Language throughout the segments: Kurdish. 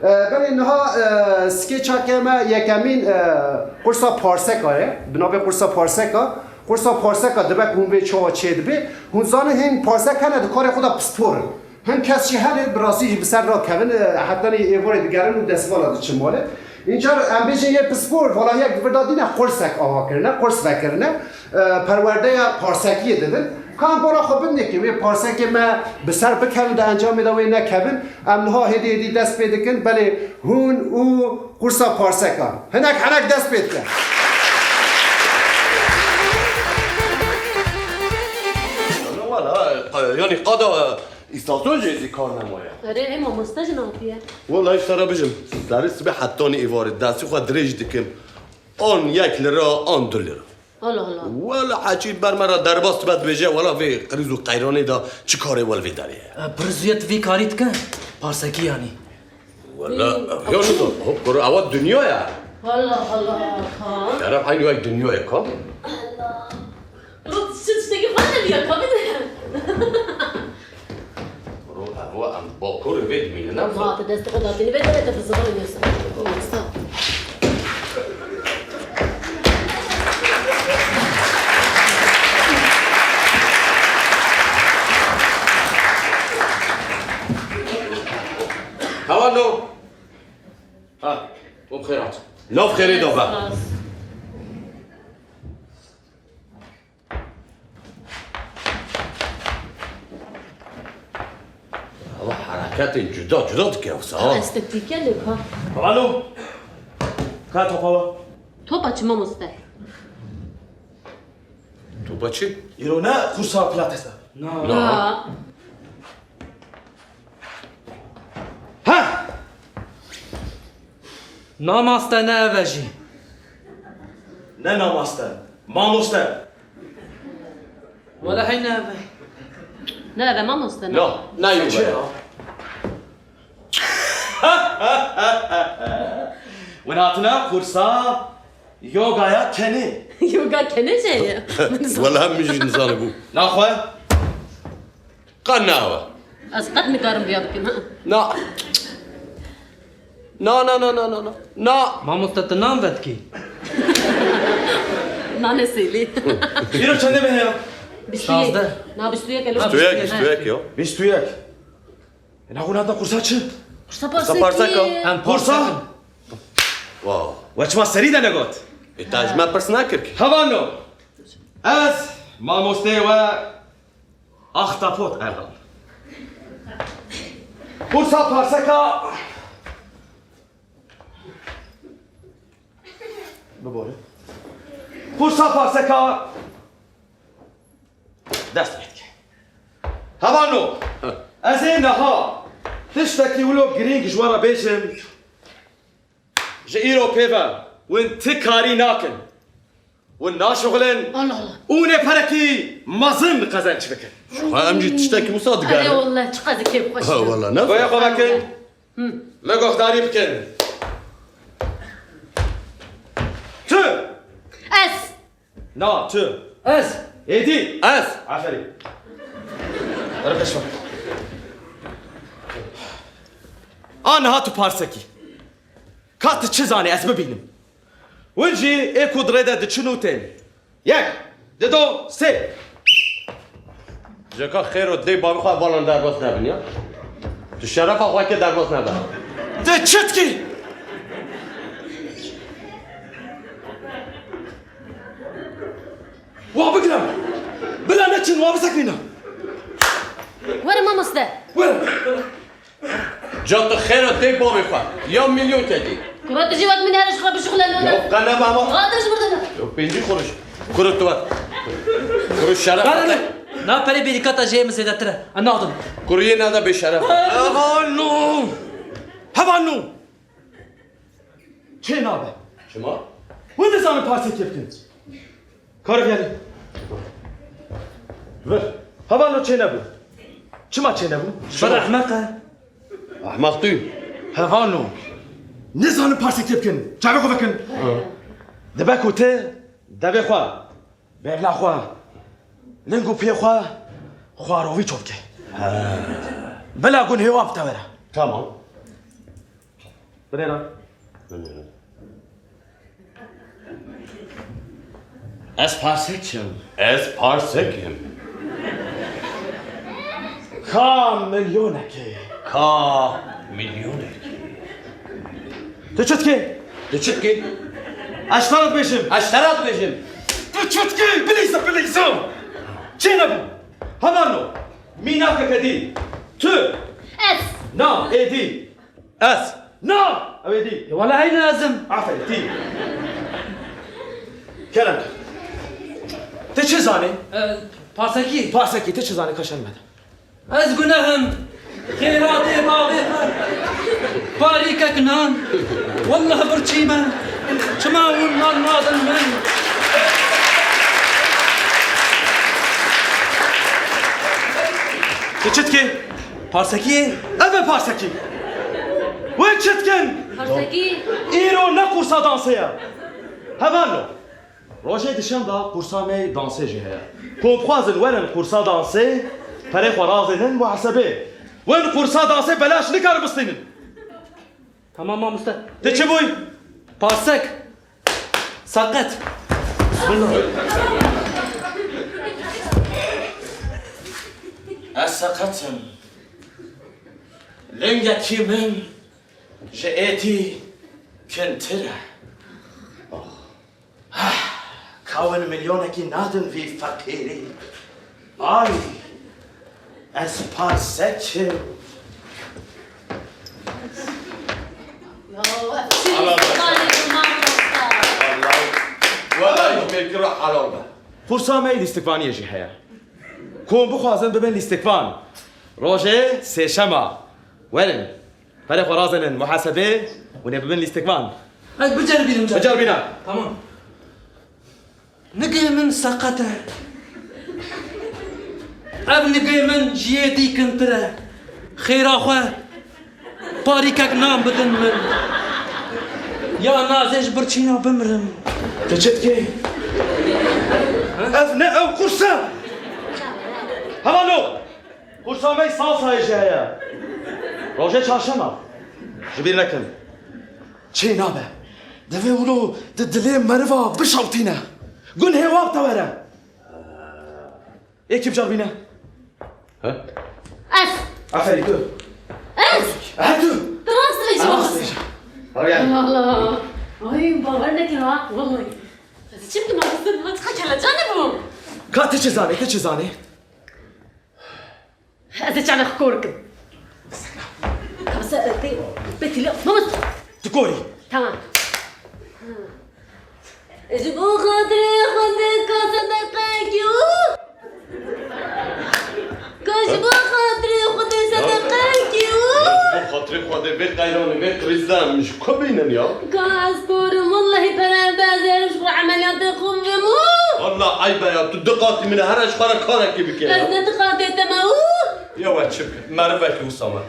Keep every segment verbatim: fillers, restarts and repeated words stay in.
E, belê niha, e, skêça ke me yekemîn, e, qursa Parseka ye. Bi navê qursa Parseka. Qursa Parseka dibe ku hûn vê çawa çêdibe. Hûn zanin hîn parsek hene di karê xwe de pispor in. Hin kes jî hene bi rastî jî bi ser rakevin, e, hetanî êvarê digerin û destvala diçin malê. Încar em bêjin yê pispor, vala yek di vir de dîne qursek ava kirine, qurs vekirine. E, perwerdeya parsekiyê didin. Ka em bala xwe bidinê ku wê parsekê me bi ser bikevin, di encamê de wê nekevin. Em niha hêdî hêdî dest pê dikin, belê hûn û qursa parsekan. Hinek henek dest pê dikin. Wala, e, yanî qada, e, îstasyon jî zî kar nemaye. Erê, ê mamoste jî nehatiye. Wala, ji te re bijim. Serê sibê hetanî êvarê destî xwe dirêj dikim. An yek lira, an du lira. Allah Allah. Wela heçî ber me re derbas dibe dibêje, wela vê qirîz û qeyranê de çi karê wel vê derê ye? E, piriziyet vî karî dike? Parsekî yanî. Wela, ya şudur, hop, kuru, ewa dinya ye. Allah Allah, ha. Şeref eynî wek dinya ye, ka? Allah. Rot, siz tiştekî xwe de diye, kabul. Ro-, evo em bakurê vê dimînin, ne? Ma, te destê xwe datînî vê derê, te bi zivanê nêsa. Nêsa. Hevalno. Ha, o bi xêr hat. Nav xêrê da be. Spas. Ama hereketên cuda cuda dike wisa, ha. Estetîke lê ka. Alo. Ka topa we? Topa çi mamoste? Topa çi? Îro ne kursa pilates e? Na. Na. Ha! Namaste ne ev e jî. Ne namaste. Mamoste. Wele hey ne ev e. Ne ev e mamoste, ne? No, ne ev e. Çi ya? Win hatine kursa yogaya kenê. Yoga kenê jê ye. Wele min jî nizanibû. Naxwe. Qet nawe. Ez qet nikarim viya bikim, ha. Na. Na, na, na, na, na, na. Na. Mamoste, tu nan vedkî? Nanê sêlî. Îro çendê me heye? Bîst û yek. Şazdeh. Na, bîst û yek e lo. Bîst û yek, bîst û yek, yo. Bîst û yek. E, na, hûn hatin kursa çi? Kursa Kursa parsek parsek e. Em Kursa? Parsek in. Wow. We çima serî de negot? E, te ji me pirs nekir ki. Hevalno. Ez mamosteyê we Ahtapot Erdal. Kursa parseka. Bibore. Kursa parseka dest pê dike. Hevalno, ez ê niha tiştekî wilo girîng ji we re bêjim. Ji îro pê ve win ti karî nakin. Win naşixulin. Allah Allah. Û nê perekî mezin qezenç bikin. Xwe em jî tiştekî wisa digerin. Erê wallah, çiqas kêfxweş. Ha, wallah, ne? Goya xwe vekin. Hı. Me guhdarî bikin. Tu. Ez. Na, tu. Ez. Êdî. Ez. Aferîn. Were pêş xwe. A niha tu parsekî. Ka tu çi zanî ez bibînim. Win jî ê ku di rê de diçin û tên. Yek, dido, sê. Jeka xêro dê bavê xwe valan derbas nebin ya. Tu şerefa xwe ke derbas nebe. Te çi dikî? Wa bigire. Bila neçin, wa bisekîne. Were mamoste. Were. Ca tu xêra tê bavê xwe. Ya milyon kekî. Kura tu jî wek min here ji xwe bişuxuleno. Ya qe nebe ama. Xatir ji birde ne. Ya pêncî kuruş. Kuru tu wek. Kuru şeref. Bere ne. Na perê bêrîkata jê min zêdetir e. Ez nadim. Kuru yê nede bê şeref. Hevalno. Hevalno. Çê nabe. Çima? Hûn dizanin parsê kê bikin. Kar gelin. Vir. Hevalno çê nebû. Çima çê nebû? Şer ehmeq e. Ehmeq tu. Hevalno. Nizanin parsê kê bikin. Çavê xwe vekin. Ha. Dibe ku te devê xwe, bêvla xwe, ling û piyê xwe xwarovî ço bike. Ha. Bila gunhê wan bi te were. Tamam. Binêre. Binêre. Ez parsek im. Ez parsek im. Ka milyonekê. Ka milyonekê. Tu çi dikî? Tu çi dikî? Ez ji te re dibêjim. Ez ji te re dibêjim. Tu çi dikî? Bilîza, bilîza. Çê nebû. Hevalno. Mînakeke dî. Tu. Ez. Na, êdî. Ez. Na! Ew ê dî. Wele heyne ez im. Aferîn, tî. Kerem. Ti çi zanî? E, parsekî. Parsekî, ti çi zanî? Ka şerm mede. Ez guneh im. Xêra dê bavê xwe. Parîkek nan. Wallah birçî me. Çima hûn nan nadin min? Ti çi dikî? Parsekî? Ev e parsekî. Wê çi dikin? Parsekî. Îro ne qursa dansê ye. Hevalno. Rojê dişembe qursa me dansê jî heye. Ku em bixwazin werin qursa dansê, perê xwe razênin muhesebê. Win qursa dansê belaş nikarin bistînin. Tamam mamoste. Te çi bûy? Parsek. Seqet. Bismillah. Ez seqet im. Lingekî min ji êdî kintir e. Ka win milyonekî nadin vî feqîrî. Ay, ez parsek im. Ya, Helal olsun. Vallahi, vallahi ji mêrkî re helal be. Qursa me yê lîstikvaniyê jî heye. Ku em bixwazin bibin lîstikvan. Rojê sêşema. Werin. Perê xwe razênin muhesebê, hûn ê bibin lîstikvan. Ez biceribînim. Biceribîne. Tamam. Nigê min seqet e. Ev nigê min ji yê dî kintir e. Xêra xwe parîkek nan bidin min. Ya na ez ê ji birçîna bimirim. Tu çi dikî? Ev ne ew qurs e. Hevalo. Qursa me yê salsayê jî heye. Rojê çarşema. Ji bîr nekin. Çê nabe. Divê wilo di dilê meriva bişewtîne. Gunhê wap te were. Ê kî biceribîne? He? Ez. Aferî tu. Ez. He tu. Tu rast dibêjî. Rast dibêjî. Allah Allah. Ay, bawer nekin ha. Vallahi. Ez çi bikim, ez çiqa kelecan bûm. Ka tu çi zanî, tu çi zanî? Ez ê çavê xwe kor kim. Ka se, e, tê, betîle, mamoste. Tu korî. Tamam. Ji bo xatirê Xwedê ka sedeqekî û. Ka ji bo xatirê Xwedê sedeqekî û. Ji bo xatirê Xwedê vê qeyranê, vê krîzde em ji ku bînin ya? Ka ez kor im, wellehî pere be, ez ê herim ji xwe emeliyatê xwe bibim û. Walla eyb e ya, tu du qatî min e, here ji xwe re karekî bike ya. Ez ne du qatê te me û. Ya we çi bike, merivekî wisa me.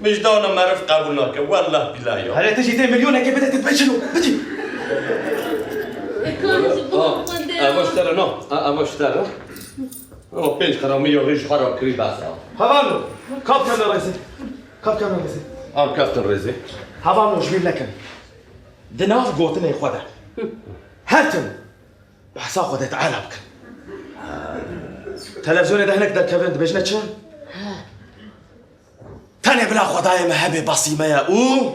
Wijdana meriv qebûl nake, wellah billah ya. Herê tu jî tê milyonekê bide, tu dibe çilo, bidî. Ê, ka ji bo Xwedê. Eva ji te re na, e, eva ji te re. O pênc qeramî ya rê ji xwe re kirî bes e. Hevalno, ka bikevne rêzê. Ka bikevne rêzê. An keftin rêzê. Hevalno, ji bîr nekin. Di nav gotinê xwe de. Her tim behsa Xwedê Teala bikin. Televîzyonê de hinek derkevin, dibêjine çi? Tenê bila Xwedayê me hebê besî me ye û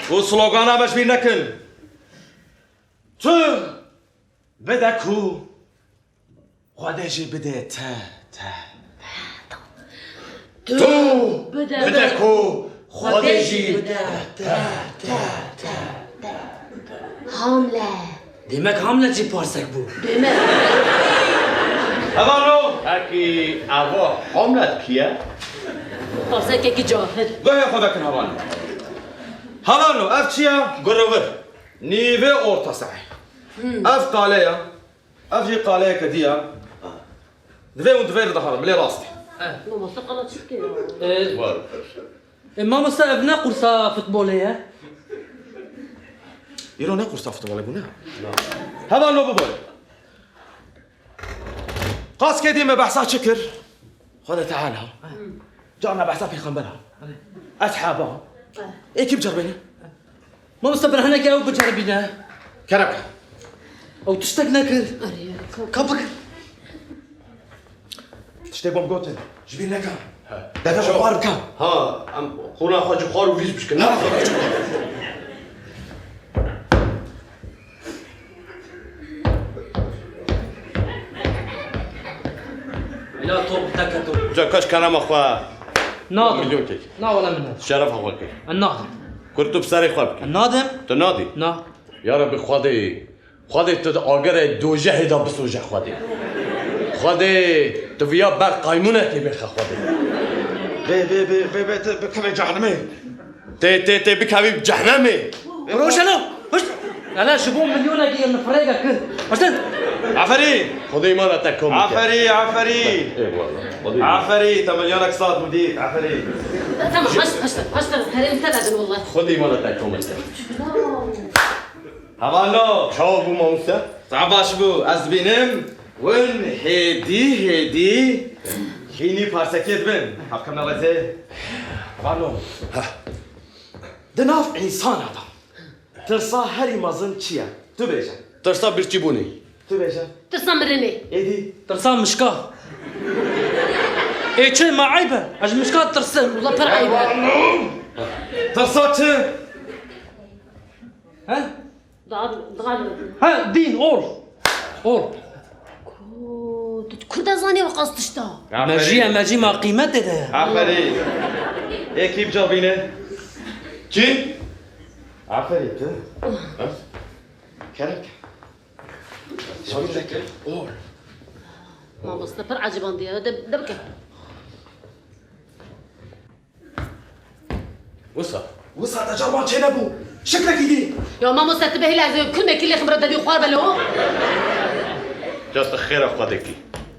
û slogana me ji bîr nekin. Tu bide ku Xwedê jî bide te, te. Tu bide ku Xwedê jî bide te, te, te, te. Hamle. Demek Hamlet jî parsek bû. Demek. Hevalno! Pekî eva Hamlet kî ye? Parsekekî cahil. Guhê xwe vekin hevalno. Hevalno, ev çi ye? Gurovir. Nîvê orta sehê. Hmm. Ev qale ye. Ev jî qaleyeke dî ye. Divê hûn di vê re de herin, bilê rast e. Mamoste qala çi dike ya? E, e, mamoste, ev ne qursa futbolê ye? Îro ne qursa futbolê bûne? Hevalno bibore. Qas kedî me behsa çi kir? Xwedê Teala. Carna behsa pêxembera. Eshaba. Ê kî biceribîne? Mamoste, berheneke ew biceribîne. Kerem. Ew tiştek nekir. Ka bikir. Tiştê bom gotin. Ji bîr neke. He. Deve xwe xwar bike. Ha, em qûna xwe ji xwar û vîz bişkin. Ha. Bila top teke top. Ca kaş kerema xwe. Nadim. Milyon kek. Na wala min nadim. Şerefa xwe kir. Ez nadim. Kur tu bi serê xwe bikî. Ez nadim. Tu nadî? Na. Ya Rebbi Xwedê. Xwedê tu di agerê dojehê de bisoje Xwedê. Xwedê tu viya ber qaymûnekê bêxe Xwedê. Bê, bê, bê, bê, bê, tu bikevê cehnemê. Tê, tê, tê bikevî cehnemê. Roşeno, hişt. Hele ji bo milyonekî min firêge kir. Hiştin. Aferî. Xwedê îmana te kom bike. Aferî, aferî. Eyvallah. Xwedê. Aferî, te milyonek sat mudîr. Aferî. Tamam, hişt, hişt, hişt, herêm te dedin wallah. Xwedê îmana te kom bike. Hevalno. Çawa bû mamoste? Saet baş bû. Ez dibînim. Win hêdî hêdî hînî parsekê dibin. Hevkemne wezê. Hevalno. Heh. Di nav însana de tirsa herî mezin çi ye? Tu bêje. Tirsa birçîbûnê. Tu bêje. Tirsa mirinê. Êdî. Tirsa mişka. Ê çi, ma eyb e? Ez ji mişka tirsim. Wala pir eyb e. Tirsa çi? He? Dal, dal. Ha, dîn, ol. Ol. Ku, tu kurda zanî ew qas tişta. Mecî ye, mecî ma qîmetê de ye. Aferî. Ê kî bicavîne? Kî? Aferî tu. Ha? Kerem. Ol. Mamoste pir ecibandiye. De, de bike. Wisa. Wisa te carwan çênebû. Şiklekî dî. Ya mamoste tu bihêle ez ê kundekî lêxim re devî xwar be lo. Just xêra Xwedê kî.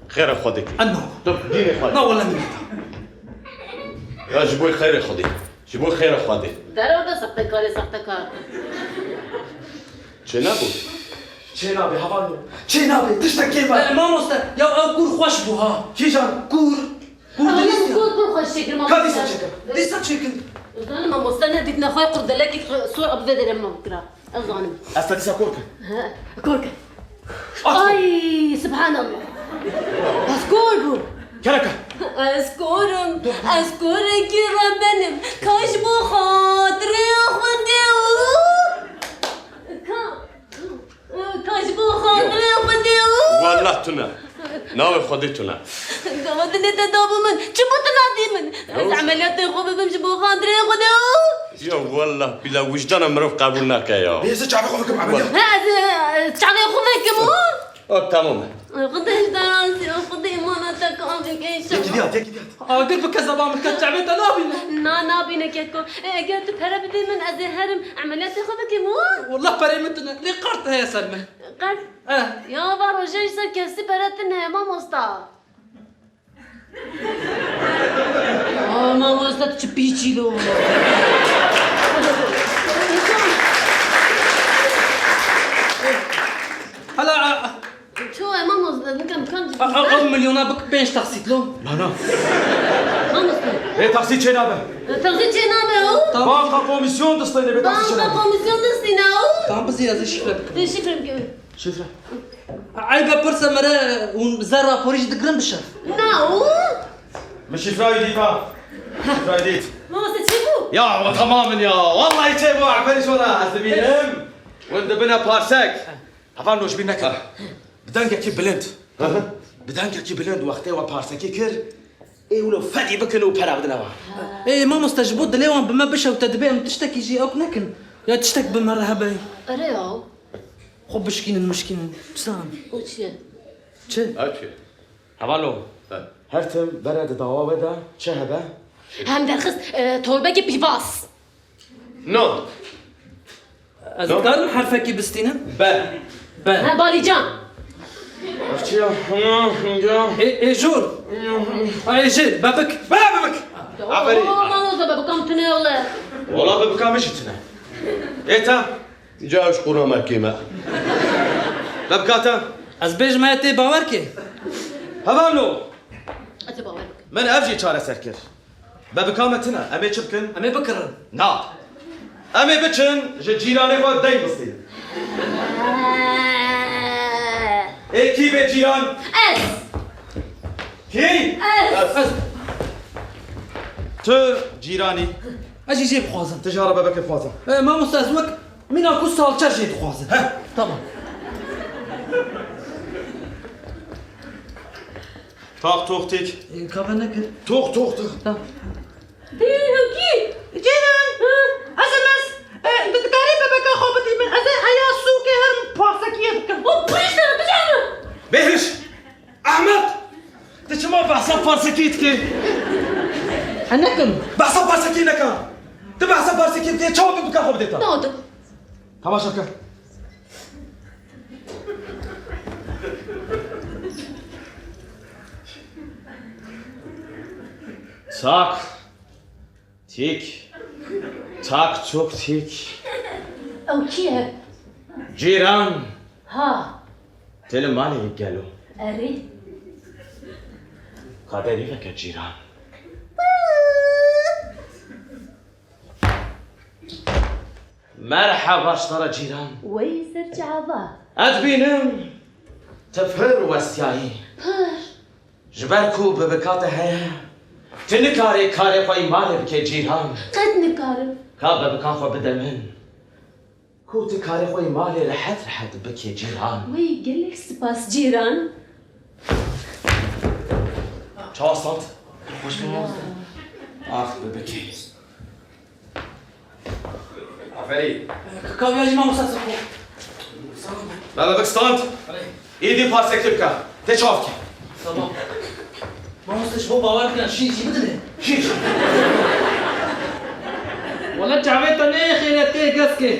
Xêra Xwedê kî. Anno. Tu dînê Xwedê. Na wala min neta. Ya ji bo xêrê Xwedê. Ji bo xêra Xwedê. Derew de sextekarê sextekar. Çênebû. Çênabe, hevalno. Çênabe, tiştek kêm e. E, mamoste, ya ew kûr xweş bû ha. Kîjan? Kûr. Kurdî. Ama dîsa. Kurdî xweş çêkir, mamoste. Ka dîsa çêkir? Dîsa çêkir. Zanim mamoste ne dîtine xwe kurdelekî sor abve dere mam kira. Ez zanim. Ez te dîsa kor kim. He, kor kim. At. Ay, subhanallah. Ez kor bû. Kereka. Ez korim. Ez korekî rebenim. Kaş bo xatirê Xwedê û ka Ka ji bo xatirê Xwedê û. Wallah tune. Navê Xwedê tune. Gava dilê te dabû min. Çi bû tu nadî min? Ez emeliyatê xwe bibim ji bo xatirê Xwedê û. Ya wallah bila wijdana mirov qebûl nake ya. Bê ez çavê xwe bikim emeliyat. He, ez, ez çavê xwe vekim û. O tamam e. Xwedê ji te razî, Xwedê îmana te kamil ke înşallah. Yekî diyat, yekî diyat. Agir bike zeba min ke çavê te nabîne. Na, nabîne keko. E, eger tu pere bidî min, ez ê herim emeliyatê xwe bikim û. Wallah perê min tune. Lê qert heye ser min. Qert? Eh. Ya va roje ji ser kesî pere tune, mamosta. Aa, mamosta tu çi pîçî lo. Hala, a, a, Ço e mamoste, nikan kan A, a, ew milyona bik pênc taksît lo. Na, na. Mamoste. Ê taksî çênabe. Taksî çênabe o. Tamam. Banka komîsyon distêne bê taksî çênabe. Banka komîsyon distîne o. Tamam, bizî ez ê şifre bikim. Tê şifre bikim. Şifre. Eybe pirse mere hûn zer raporî jî digirin bişe. Na o. Min şifrayî dît ha. Şifrayî dît. Mamoste çi bû? Ya, we temamin ya. Wallahî çêbû, aferî şona. Ez dibînim. Win dibine parsek. Heval nojbîr nekin. Ah. Bi dengekî bilind. Hı hı. Bi dengekî bilind wextê we parsekî kir, ê wilo fedî bikin û pera bidine wan. Ê mamoste, ji bo dilê wan bi me bişewte, dibê em tiştekî jî ewk nekin. Ya tiştek bi me re hebe. Erê ya. Xwe bişkînin, mişkînin. Bisan. O çi ye? Çi? Ew çi ye? Hevalo. He. Her tim bere di dawa we de çi hebe? Hem derxist, e, torbekî pîvaz. No. Ez No. dikarim herfekî bistînim? Be. Be. He, balîcan. Ev çi ya? Hıma, hınca. Ê, ê jor. A, ê jê, bebik. Be, bebik. Aferî. Oo, mano da bebikam tune wele. Wala bebika min jî tune. Ê te? Ca ji qûna me kêm e. Bebika te? Ez bêjim, heye tê bawer kê. Hevalno! Ez ê bawer bikim. Min ev jî çareser kir. Bebika me tune. Em ê çi bikin? Em ê bikirin. Na. Em ê biçin ji cîranê xwe deyn bistînin. Ê kî bê cîran? Ez. Kî? Ez. Ez. Tu cîranî. Ez jî jê dixwazim. Tu jî hara bebekê dixwazim. E, mamoste, ez wek mîna ku salçe jê dixwazim. Heh. Tamam. Taq toq têk. E, kave nekir. Toq toq têk. Tamam. Dê, ew kî? Ceylan! Hı? Ez im ez. E, di-, dikarî bebeka xwe bidî min? Ez ê heya sûkê herim parsekiyê bikim. O, pişt, tu çawa? Behriş! Ahmet! Tu çima behsa parsekî dikî? He, nekim. Behsa parsekî neke. Tu behsa parsekî dikî, çawa bebeka xwe bidê te? Nadim. Temaşe ke. Çak. Tîk. Tak çok tîk. Ew kî ye? Cîran. Ha. Te li malê gelo. Erê. Kaderî veke cîran. Merheba ji te re cîran. Wey ser çava. Ez dibînim tu pir westiyayî. Pir. Ji ber ku bibika te heye, tu nikarê karê xwe yî malê bikê cîran. Qet nikarim. Ka bibika xwe bide min. Ku tu karê xwe yî malê rehet rehet bikê cîran. Wey gelek spas cîran. Çawa stand? Xweş bû. Ax bibikê. Aferî. Kaviya jî mamosta Seko. Bebe bik stand. Erê. Îdî parsekê bike. Tê çav kî. Tamam. Mamosta ji bo bawer bikin şîr jî bidine. Şîr. Wala çavê te neyê xêretê geskê.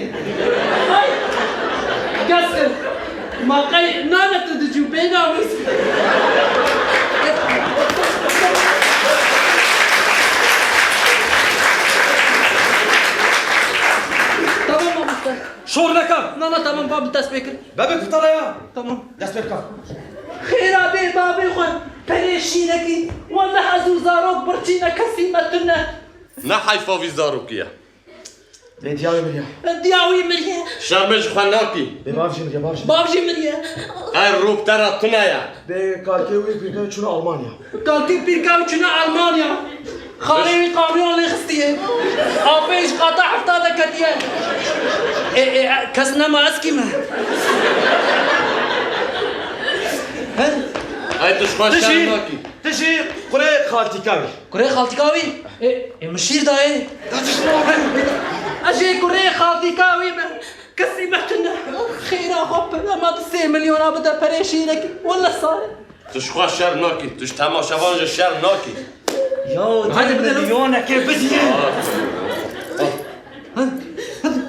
Geskê. Ma qey nane tu dicû bê namûs. Tamam mamoste. Şor neke. Na, na, tamam, ba, bi dest pê kir. Bebe kutala ya. Tamam. Dest pê bike. Xêra bê bavê xwe perê şîrekî. Wele ez û zarok birçî ne kesî me tune. Ne heyfa vî zarokî ye. Lê diya wî miriye. Diya wî miriye. Şermê ji xwe nakî. Bê bav jî miriye, bav jî. Bav jî miriye. Qey rû bi te re tune ye. Bê kalkê wî pîrka çûne Almanya. Kalkê pîrka wî çûne Almanya. Xalê wî kamyon lê xistiye. Apê ji qata hefta de ketiye. Ê, ê, kes nema ez kî me? He? Ay tu ji xwe şerm nakî. Tu jî kurê xaltîka wî. Kurê xaltîka wî? Ê, ê, min şîr dayê. Ez jê kurê xaltîka wî me. Kesî me tune. Xêra xwe pir, ema tu sê milyona bide perê şîrekî. Wele sare. Tu ji xwe şerm nakî. Tu ji temaşevan jî şerm nakî. Ya, hadi bide milyonekê bidî.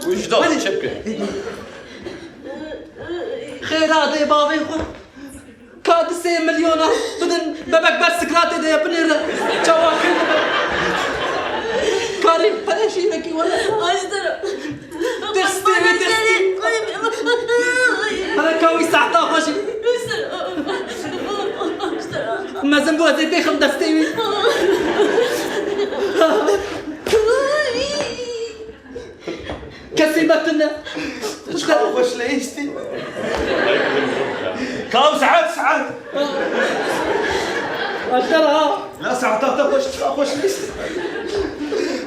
Wî ji da çepke. Xêra dê bavê xwe. Ka di sê milyona bidin, bebek ber sikratê de ye, binêre. Çawa kir dibe? Karî perê şîrekî wele. Aştır. Destê wî, destê. Hereka wî sehta xwe jî. Mezin bû ez ê bêxim destê wî. Kesî me tune. Tu çiqas xweş leyîstî. Kam saet saet. Aşkera ha. La saeta te xweş, çiqas xweş leyîstî.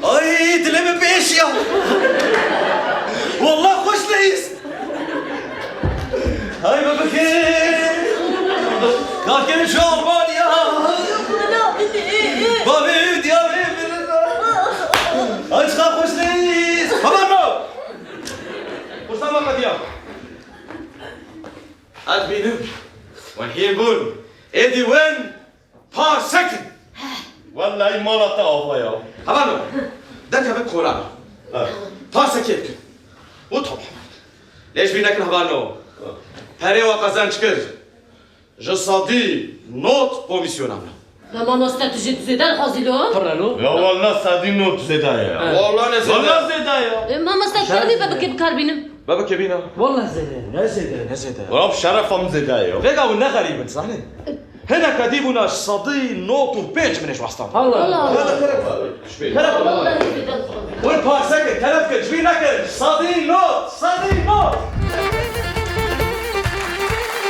Ay, dilê min pêşiya. Wallah xweş leyîst. Hay bebekê. Kalkên şu Almanya. Bavê diya wê bilin. Ay çiqas xweş leyîst. Baba no. Kursa me qediya. Ez bînim. Wen hîn bûn. Êdî wen. Parsekin! Wellahî mala te ava ya. Hevalno, derkevin kolana. Ha. Parsekê bikin. Û top. Lê ji bîr nekin hevalno. Ha. Perê we qezenc kir. Ji sedî nod komîsyona min. La mamoste, tu jî tu zêde dixwazî lo? Pirre lo? Ya wallah sedî nod zêde ye ya. He. Wallah ne zêde. Wallah zêde ya. E, mamoste, tu dixwazî bebekê bi kar bînim? Bebekê bîna. Wallah zêde ye. Ne zêde ye, ne zêde ye. Wala bi şerefa min zêde ye ya. Vêga hûn ne xerîb in, zanî. E, Hineke dî bûna sedî nod û pênc min ê ji westan. Allah. Hela teref. Teref. Win parse kir, teref kir, ji bîr nekir. Sedî nod.